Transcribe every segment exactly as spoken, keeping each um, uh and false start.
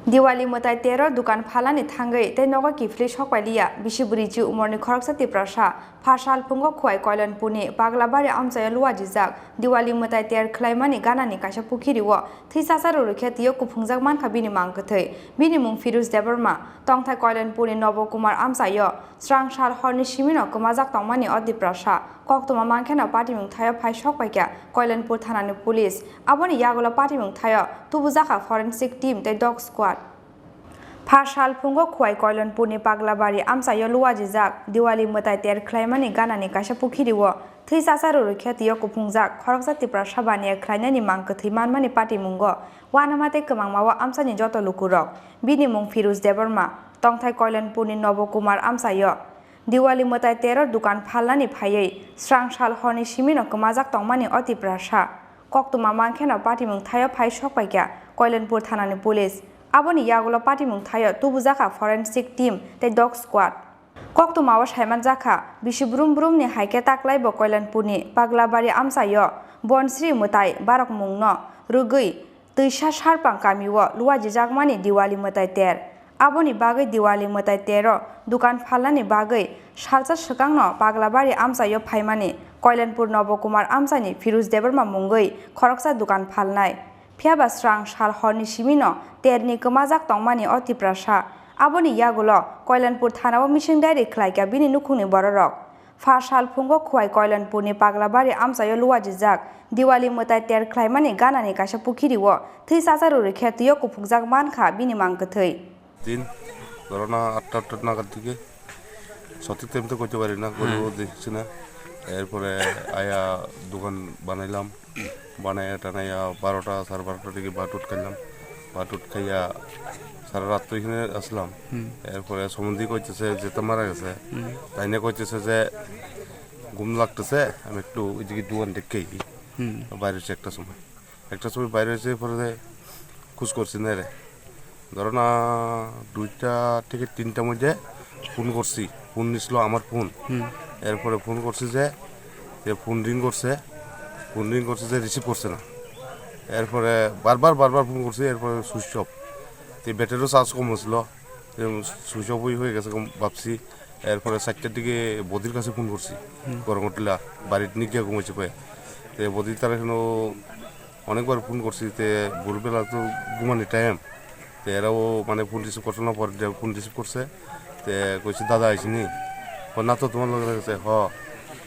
Diwali mwtai tero dukan phalnani thangwi tei nogo kiphilwi sokpailiya bisi bwrwi ji umorni khoroksa Tiprasa. Pharsal phungo Khowai Koilanpurni Paglabari amchaio luajijak Diwali mwtai ter khlaimani ganani kaisa pukhirio thwi chacha rwrwi khe twiyo kuphungjak mankha bini mang kwthwi. Bini mung Firuz Debbarma, tongthai Koilanpurni Nobo Kumar amchaio srang sal horni simino kwmajak tongmani o Tiprasa. Koktwma mankheno patimung thaio phai sokpaikha Koilanpur thanani police. Aboni yagulo patimung thaio tubujakha forensic team tei dog squad. Pharsal phungo Khowai Koilanpurni Paglabari amchaio luajijak Diwali mwtai ter khlaimani ganani kaisa pukhirio thwi chacha rwrwi khe twiyo kuphungjak khoroksa Tiprasa baniya khlainani mang kwthwi manmani patimungo uanama tei kwmangmao amchaini joto lukurok. Bini mung Firuz Debbarma, tongthai Koilanpurni Nobo Kumar amchaio Diwali mwtai tero dukan phalnani phaiwi srang sal horni simino kwmajak tongmani o Tiprasa. Koktwma mankheno patimung thaio phai sokpaikha Koilanpur thanani police. Aboni yagulo patimung thaio tubujakha forensic team tei dog squad. Koktwmao saimanjakha bisi brum brumni haikhe taklaibo Koilanpurni Paglabari amchaio Bonsri mwtai barok mungno rwgwi twisa Sarpang kamio luajijakmani Diwali mwtai ter. Aboni bagwi Diwali mwtai tero dukan phalnani bagwi salsa swkangno Paglabari amchaio phaimani Koilanpur Nobo Kumar amchaini Firuz Debbarma mungwi khoroksa dukan phalnai. Phiyaba srang sal horni simino terni kwmajak tongmani o Tiprasa. Aboni yagulo Koilanpur thanao missing diary khlaikha bini nukhungni bororok. Pharsal phungo Khowai Koilanpurni Paglabari amchaio luajijak Diwali mwtai ter khlaimani ganani kaisa pukhirio thwi chacha rwrwi khe twiyo kuphungjak mankha bini mang kwthwi. Din, dhoro na atta atta nagar dike, sothik time to koite pari na, goribo de sina. Erpore aya dogan banailam, banaiya tanaiya barota, sare barota dike bhat ut khaillam, bhat ut khaiya sara rat to ekhane aslam. Hmm. Erpore somondi koitese je ta mara gese, Hmm. taine koitese je ghum lagtese, ami ektu oidike dogan dekkei, Hmm. baire se ekta somoy. Ekta somoy baire se pore de khoj korchi nai re. Dhoro na duita theke tinta moddhe phone korchi, phone nislo amar phone. Hmm. Erpore phone korchi je, je phone ring korse, phone ring korse je receive korse na. Erpore bar bar, bar bar phone korchi, erpore switch off. Te battery o charge kom aslo, te switch off oi, oi gese kom bapsi. Erpore saittar dike bodir kache phone korchi, Hmm. Gorongotla, barit ni giya gumai se pai. Te bodir tara hino onekbar phone korchi, te bhor bela to gumani time. Te erao mane phone receive korse na, pore de phone receive korse. Te koise, "Dada aisini?" Ko, "Na to, tomar loge loge se." "Ho,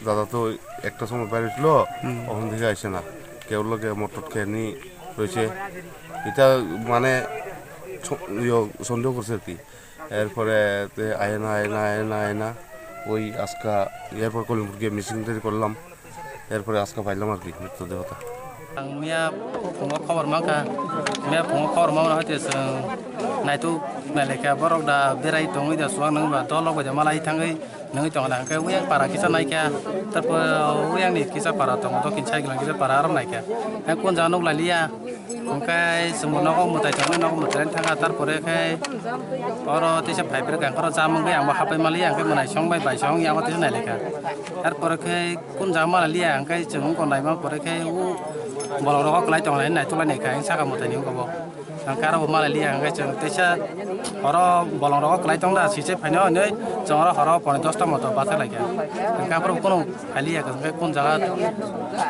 dada to ekta somoy baire uthilo, Hmm. ohon dike aise na. Keu loge motor khe ni roise." Eta mane so-, yo, sondeho korse ar ki. Erpore te ayena, ayena, ayena, ayena, oi aska, erpor Koilanpur giye missing diary korlam, erpore aska paillam ar ki, mritto dehota. Ang miya phungo khobor mankha, miya phungo khobor mano hai te chwng naituk nailekha, borok da berai tongwi da, chuwak nangwi ba dol rok bai da malai thangwi nangwi tongo na, hwnkhe uyang para kisa naikha, tarpor uyang ni kisa para tongo, dokin cycle kisa para aro naikha, hwnkhe kun jaga nuk lailiya. Hwnkhe chwngbo nogo mwtai tongnai, nogo mwtai thangkha, tarpore khe oro teisa phaibrwkha, hwnkhe oro jam wngwi angbo hapai maliya, hwnkhe mwnai song bai bai song yago teisa nailekha. Tarpore khe kun jama liya, hwnkhe chwng wngkha naima pore khe o bolong rogo kwlai tonglai naitok lai naikha, saka mwtai ni wngkha bo. Hwnkhe aro bo malai liya, hwnkhe chwng teisa oro bolong rogo kwlai tongda, sise phaino hinwi chwng oro horo pone dosta moto bathai laikha. Hwnkhe aphuru kunu Phailiya hwnkhe kun jaga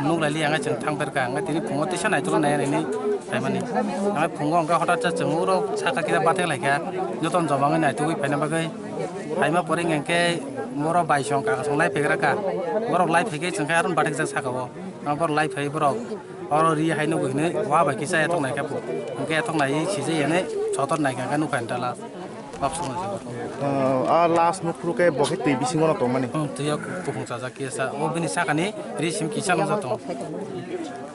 nuk lailiya hwnkhe chwng thang berkha, hwnkhe tini phungo teisa naitugwi naiya nini phaimani. Hwnkhe phungo hwnkhe hotat se chwng uro saka kisa bathek laikha, jotono joma wngwi naitugwi phaina bagwi. Phaima pore hwnkhe boro bai song kaka song lai phaikrakha, borok lai phaikhe chwngkhe aroni bathekjak saka o. Borok lai phai borok oro ri hai nugwi hinwi wa bai kisa yathok naikha, hwnkhe yathok naiwi sijai hinwi sotor naikha hwnkhe nukha hinwi dala. Kok songwi se. Ah, ah, last nuk phuru khe bo khe twi bisingo no tongmani. Hmm, twi o kuphung chajak kisa. O bini sakani ri sim kisa nukjak tongo.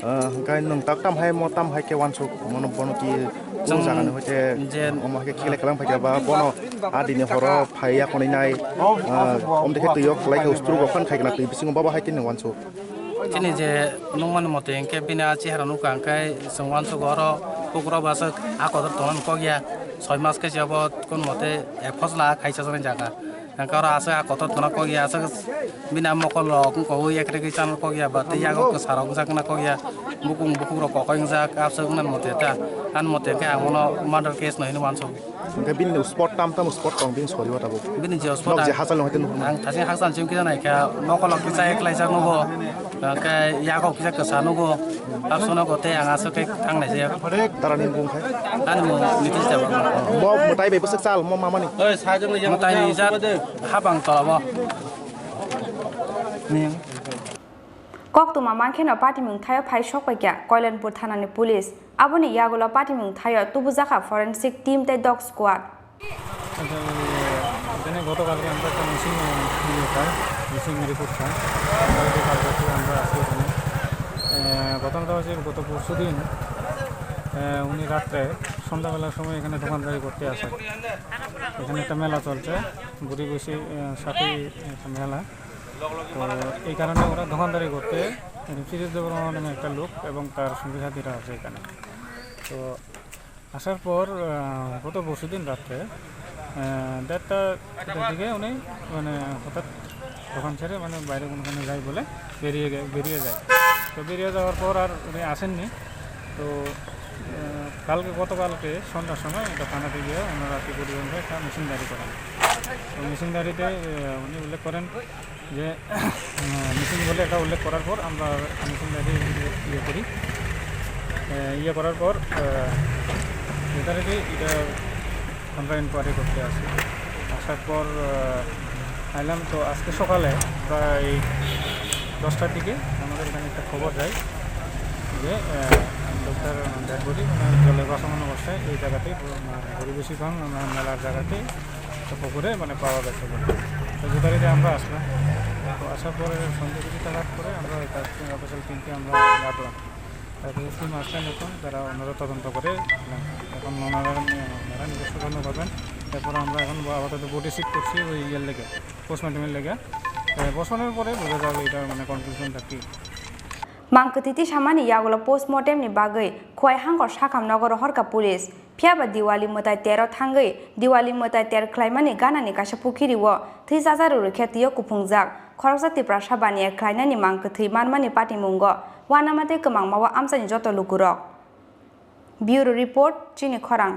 Ah, hwnkhe nwng tak tam hai mo tam hai khe uansuk mono bono ki o chwng jaga ni hoite je omo hai khe khele kalang phai khe ba bono a dini horo phai ya konwi nai. Ah, om de khe twi o kwlai khe ustru bo phan khai khe na twi bisingo babo hai khe nwng uansuk. Chini je nukmani mote hwnkhe bini a chehara nukha hwnkhe chwng uansukgo oro pukur o bo aswk a kotor tongmani kok ya, soi mas khe se obo kono mote ek phosla khai chajaknai jaga. Hwnkhe oro aswk a kotor tongna kok ya, aswk bini a mokol rok wngkha o ekrek khe chana kok ya ba tei yago kwsa rok wngjakna kok ya. Bukung bukhuk rok kokoi wngjak, abswk wngna mote ta, ani mote khe ang bono murder case no hinwi uansuk. Hwnkhe bini spot tam tam spot tong bini sori o tabuk. Bini je spot Nok je ang, hachal no hwnkhe nukhung. Ang thasing hachal simi kisa naikha, nokolog kisa eklaijak nugo, hwnkhe yago kisa kwsa nugo, abswk no tei ang aswk khe thang naijak. Tarani bung khai? Ani mung Nitish Deb. Bo mwtai bai bwswk chal mo mamani? Mwtai ni jat habang tola bo. Koktwma mankhe no patimung thaio phai sokpaikha Koilanpur thanani police. Aboni yagulo patimung thaio tubujakha forensic team tei dog squad. আচ্ছা, ওই, এখানে গতকালকে আমরা একটা মিসিং, আহ, ইয়ে পাই, missing report পাই। আমরা ওই যে কাল রাত্রে আমরা আসি এখানে। আহ, ঘটনাটা হচ্ছে গত পরশু দিন, আহ, উনি রাত্রে সন্ধ্যাবেলার সময় এখানে দোকানদারি করতে আসে। এখানে একটা মেলা চলছে, বুড়ি বৈশি, আহ, সাথে একটা মেলা। তো এই কারণে ওরা দোকানদারি করতে রিমসি দেববর্মা নামে একটা লোক এবং তার সঙ্গী সাথীরা আছে এখানে। তো আসার পর, আহ, গত পরশু দিন রাত্রে, আহ, দেড়টা দুটার দিকে উনি মানে হঠাৎ দোকান ছেড়ে মানে বাইরে কোনোখানে যাই বলে বেরিয়ে গে-, বেরিয়ে যায়। তো বেরিয়ে যাওয়ার পর আর উনি আসেননি। তো, আহ, কালকে, গতকালকে সন্ধ্যার সময় একটা থানাতে গিয়ে ওনারা কি পরিবহন একটা মিসিং ডায়েরি করেন। তো মিসিং ডায়েরিতে, আহ, উনি উল্লেখ করেন যে, আহ, মিসিং বলে একটা উল্লেখ করার পর আমরা মিসিং ডায়েরি ইয়ে করি। আহ, ইয়ে করার পর, আহ, যথারীতি এটা আমরা ইনকোয়ারি করতে আসি। আসার পর, আহ, আইলাম তো আজকে সকালে প্রায় দশটার দিকে আমাদের এখানে একটা খবর যায় যে, আহ, লোকটার ডেড বডি মানে জলে ভাসমান অবস্থায় এই জায়গাতেই প-, মানে পরিবেশী ফার্ম, মানে মেলার জায়গাতেই একটা পুকুরে মানে পাওয়া গেছে বলে। তো যথারীতি আমরা আসলাম। তো আসার পরে সন্ধ্যে কিছুটা রাত করে আমরা তার অফিসিয়াল টিমকে আমরা ডাকলাম। তারপরে টিম আসলেন, এখন তারা ওনারা তদন্ত করে নেন। এখন ওনারা নি-, ওনারা নিজস্ব তদন্ত করবেন। এরপর আমরা এখন ব-, আপাতত বডি শিফট করছি ওই ইয়ের লেগে, পোস্টমর্টমের লেগে। এ, পোস্টমর্টমের পরে বোঝা যাবে এটার মানে কনক্লুশনটা কী। Mang kwthwi tisamani yagulo postmortem ni bagwi Khowai Hangkhor Sakham nogo rohorkha police. Phiyaba Diwali mwtai tero thangwi Diwali mwtai ter khlaimani ganani kaisa pukhiri o thwi chacharu rwkhe twi o kuphungjak. Khoroksa Tiprasa baniya khlainani mang kwthwi manmani patimungo uanama tei kwmangma o amchaini joto lukurok. Bureau Report, Chini Khorang.